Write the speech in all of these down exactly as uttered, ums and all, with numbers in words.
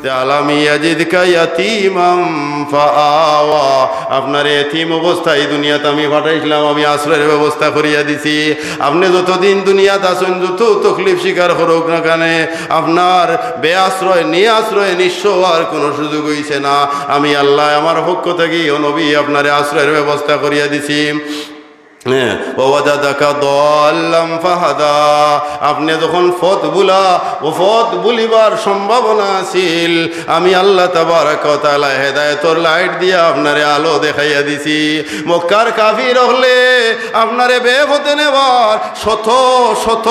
যে আলাম ইয়াজিদকা ইয়াতীমান ফাআওয়া, আপনারে এতিম অবস্থায় দুনিয়াত আমি পাঠাইছিলাম, আমি আশ্রয়ের ব্যবস্থা করিয়া দিছি। আপনে যতদিন দুনিয়াত আছইন, যত তকলিফ স্বীকার করউক না কেনে, আপনার বেআশ্রয়, নিরাশ্রয়, নিঃস্ব অওয়ার কুনু সুযোগ অইছে না। আমি আল্লায় আমার পক্ষ থাকি, ও নবী, আপনারে আশ্রয়ের ব্যবস্থা করিয়া দিছি। হ্যাঁ, ওয়াজাদাকা দাল্লাম ফাহাদা, আপনে যখন পথ ভুলা, ও পথ ভুলিবার সম্ভাবনা আছিল, আমি আল্লাহ তাবারাকা ওয়া তাআলা হেদায়েতর light দিয়া আপনারে আলো দেখাইয়া দিছি। মক্কার কাফির অকলে আপনারে বেপথে নেবার শত শত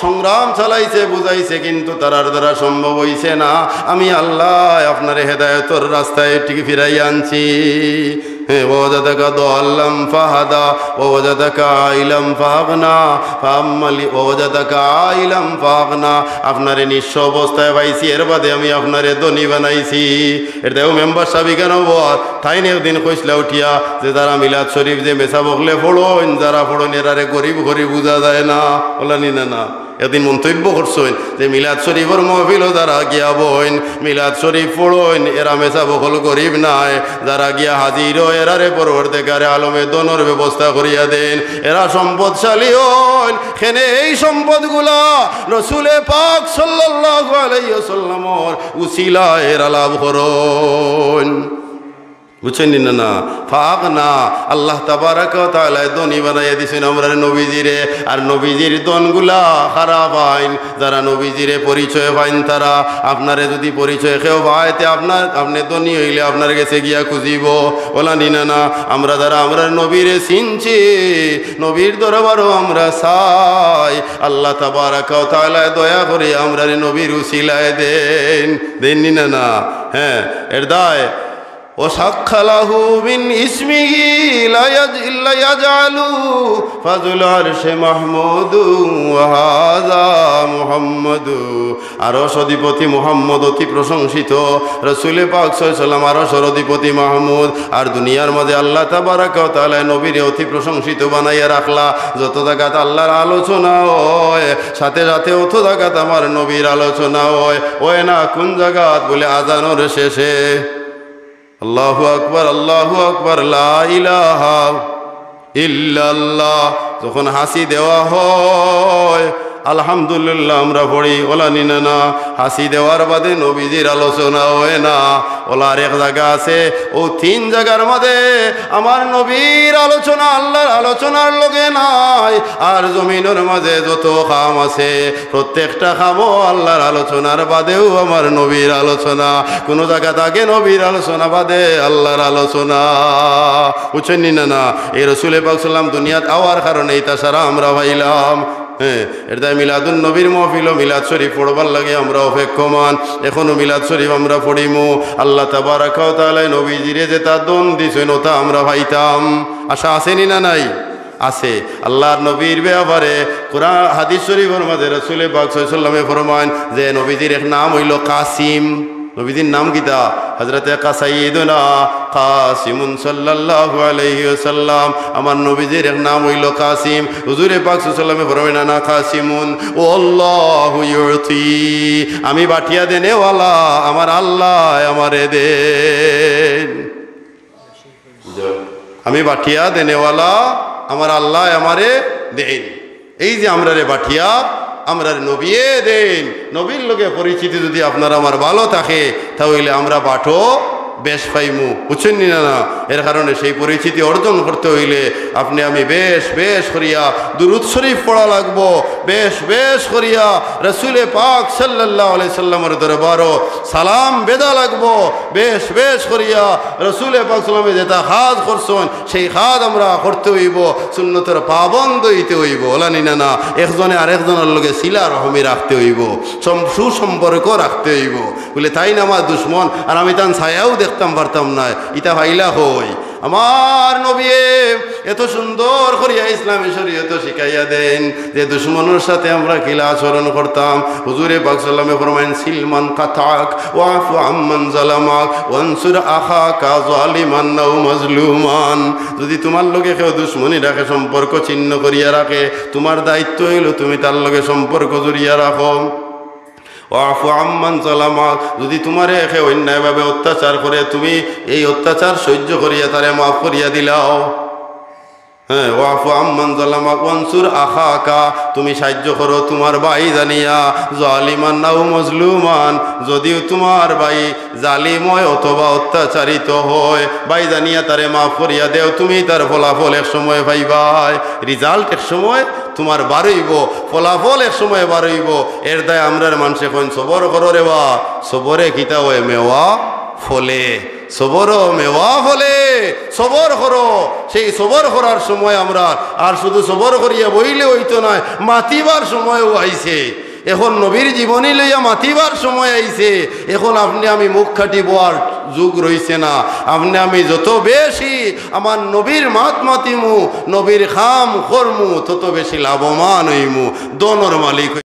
সংগ্রাম চালাইছে, বুঝাইছে, কিন্তু তারার দ্বারা সম্ভব অইছে না। আমি আল্লায় আপনারে হেদায়েতর রাস্তায় ঠিক ফিরাইয়া আনছি। হ্যাঁ, ওয়াজাদাকা দাল্লাম ফাহাদা, ওয়াজাদাকা আইলাম ফাগনা, ফাআম্মালি ওয়াজাদাকা আইলাম ফাগনা। আপনারে নিঃস্ব অবস্থায় পাইছি, এর বাদে আমি আপনারে ধনী বানাইছি। এর দায়ও মেম্বার সাহেব ইখানো বওয়ার, তাইন একদিন কইছলা উঠিয়া যে যারা মিলাদ শরীফ যে মেসাব অকলে পড়ইন, যারা পড়ইন এরারে গরিব গরিব বুঝা যায় না, অলা নি না না। একদিন মন্তব্য করছইন যে মিলাদ শরীফর মহফিলো যারা গিয়া বইন, মিলাদ শরীফ পড়ইন, এরা মেসাব অকল গরিব নায়, যারা গিয়া হাজির অয়, এরারে পরওয়ারদিগারে আলমে ধনর ব্যবস্থা করিয়া দেইন, এরা সম্পদশালী অইন। কেনে এই সম্পদগুলা রসুলে পাক সাল্লাল্লাহু আলাইহি ওয়াসাল্লামর উসিলায় এরা লাভ করইন। বুঝছইন নি না না? ফাগনা, আল্লাহ তাবারাকা ওয়া তাআলায় ধনী বানাইয়া দিছইন আমরার নবীজিরে। আর নবীজির ধনগুলা কারা পাইন? যারা নবীজিরে পরিচয় পাইন তারা। আপনারে যুদি পরিচয় কেউ পায়, তে আপনার, আপনে ধনী অইলে আপনার গেছে গিয়া খুজিবো, অলা নি না না? আমরা যারা আমরার নবীরে চিনছি, নবীর দরবারও আমরা চাই, আল্লাহ তাবারাকা ওয়া তাআলায় দয়া করি আমরারে নবীর উসিলায় দেইন, দেইন নি না না? হ্যাঁ, এর দায় وشق له من اسمه ليج-، ليجعل فذو العرش محمود وهذا محمد। আরশ অধিপতি মুহাম্মদ অতি প্রশংসিত, রসুলে পাক সাল্লাল্লাহু আলাইহি ওয়াসাল্লাম আরশর অধিপতি মাহমুদ। আর দুনিয়ার মাঝে আল্লাহ তাবারাকা ওয়া তাআলায় নবীরে অতি প্রশংসিত বানাইয়া রাখলা। যত জাগাত আল্লাহর আলোচনা অয়, সাথে সাথে অত জাগাত আমার নবীর আলোচনা অয়। অয় না? কুন জাগাত? বলে আজানর শেষে। আল্লাহু আকবার, আল্লাহু আকবার, লা ইলাহা ইল্লাল্লাহ। যখন হাঁচি দেওয়া হয়, আলহামদুলিল্লাহ আমরা পড়ি, অলা নি না না? হাঁচি দেওয়ার বাদে নবীজির আলোচনা অয় না। অলা আরেক জাগা আছে, অউ তিন জাগার মাঝে আমার নবীর আলোচনা আল্লাহর আলোচনার লগে নাই। আর জমিনর মাঝে যত কাম আছে, প্রত্যেকটা কামও আল্লাহর আলোচনার বাদেউ আমার নবীর আলোচনা। কুনু জাগাত আগে নবীর আলোচনা, বাদে আল্লাহর আলোচনা। বুঝছইন নি না না? এই রসুলে পাক সাল্লাম দুনিয়াত আওয়ার কারণে ইতা সারা আমরা পাইলাম। হ্যাঁ, এর দায় মিলাদুন নবীর মহফিলো মিলাদ শরীফ পড়বার লাগি আমরা অপেক্ষমান। এখনো মিলাদ শরীফ আমরা পড়িমু। আল্লাহ তাবারাকা ওয়া তাআলায় নবীজিরে যেতা ধন দিছইন, অতা আমরা পাইতাম। আশা আছে নি না নাই? আছে। আল্লাহর নবীর ব্যাপারে কোরআন হাদিস শরীফর মাঝে রসুলে পাক সাল্লাল্লাহু আলাইহি ওয়াসাল্লামে ফরমাইন যে নবীজির এক নাম অইলো কাসিম। নবীজির নাম কিতা? হযরতে কা-, সাইয়্যিদুনা কাসিমুন সাল্লাল্লাহু আলাইহি ওয়াসাল্লাম। আমার নবীজির এক নাম অইলো কাসিম। হুজুরে পাক সাল্লাল্লাহু আলাইহি ওয়াসাল্লামে ফরমাইন, "আনা কাসিমুন ওয়াল্লাহু ইউতি।" আমি বাটিয়া দেনেওয়ালা, আমার আল্লায় আমারে দেইন। আমি বাটিয়া দেনেওয়ালা, আমার আল্লায় আমারে দেইন। এই যে আমরারে বাটিয়া, আমরারে নবীয়ে দেইন। নবীর লগে পরিচিতি যুদি আপনার আমার ভালো থাকে, তা অইলে আমরা বাটো বেশ পাইমু, বুঝছইন নি না না? এর কারণে সেই পরিচিতি অর্জন করতে অইলে আপনে আমি বেশ বেশ করিয়া দুরূদ শরীফ পড়া লাগবো, বেশ বেশ করিয়া রসুলে পাক সাল্লাল্লাহু আলাইহি সাল্লামর দরবারো সালাম বেদা লাগবো, বেশ বেশ করিয়া রসুলে পাক সাল্লামে যেতা কাজ করছইন, সেই কাজ আমরা করতে অইবো, সুন্নতর পাবন্দ অইতে অইবো, অলা নি না না? একজনে আরেকজনর লগে সিলা রহমি রাখতে অইবো, সম-, সুসম্পর্ক রাখতে অইবো। বলে, "তাইন আমার দুশমন, আর আমি তান ছায়াও দেখতাম পারতাম নায়, ইতা পাইলা কই?" আমার নবীয়ে এত সুন্দর করিয়া ইসলামী শরীয়ত শিখাইয়া দেইন যে দুশমনর সাথে আমরা কিলা আচরণ করতাম। হুজুরে পাক সাল্লামে ফরমাইন, "সিল মান কাতাক, ওয়াফু আম্মান জালামাক, ওয়ানসুর আখাকা জালিমান আও মাজলুমান।" যুদি তুমার লগে কেউ দুশমনি রাখে, সম্পর্ক ছিন্ন করিয়া রাখে, তুমার দায়িত্ব অইলো তুমি তার লগে সম্পর্ক জুড়িয়া রাখো। ওয়াফু আম্মান জালামা, যদি তুমারে কেউ অন্যায়ভাবে অত্যাচার করে, তুমি এই অত্যাচার সহ্য করিয়া তারে মাফ করিয়া দিলাও। হ্যাঁ, ওয়াফু আম্মান জালামা ওয়ানসুর আখাকা, তুমি সাহায্য করো তুমার ভাই জানিয়া, জালিমান আও মজলুমান, যদিও তুমার ভাই জালিম অয় অথবা অত্যাচারিত হয়, ভাই জানিয়া তারে মাফ করিয়া দেও, তুমি তার ফলাফল এক সময় পাইবায়, result এক সময় তুমার বারইবো, ফলাফল এক সময় বারইবো। এর দায় আমরার মানষে কইন, "সবর করো রে বা, সবরে কিতা অয়, মেওয়া ফলে, সবরও মেওয়া ফলে, সবর করো।" সেই সবর করার সময় আমরা, আর শুধু সবর করিয়া বইলে অইতো নায়, মাতিবার সময়ও আইছে। এখন নবীর জীবনী লইয়া মাতিবার সময় আইছে। এখন আপনে আমি মুখ খাটি বওয়ার যুগ রইছে না। আপনে আমি যত বেশি আমার নবীর মাত মাতিমু, নবীর কাম করমু, তত বেশি লাভবান অইমু, ধনর মালিক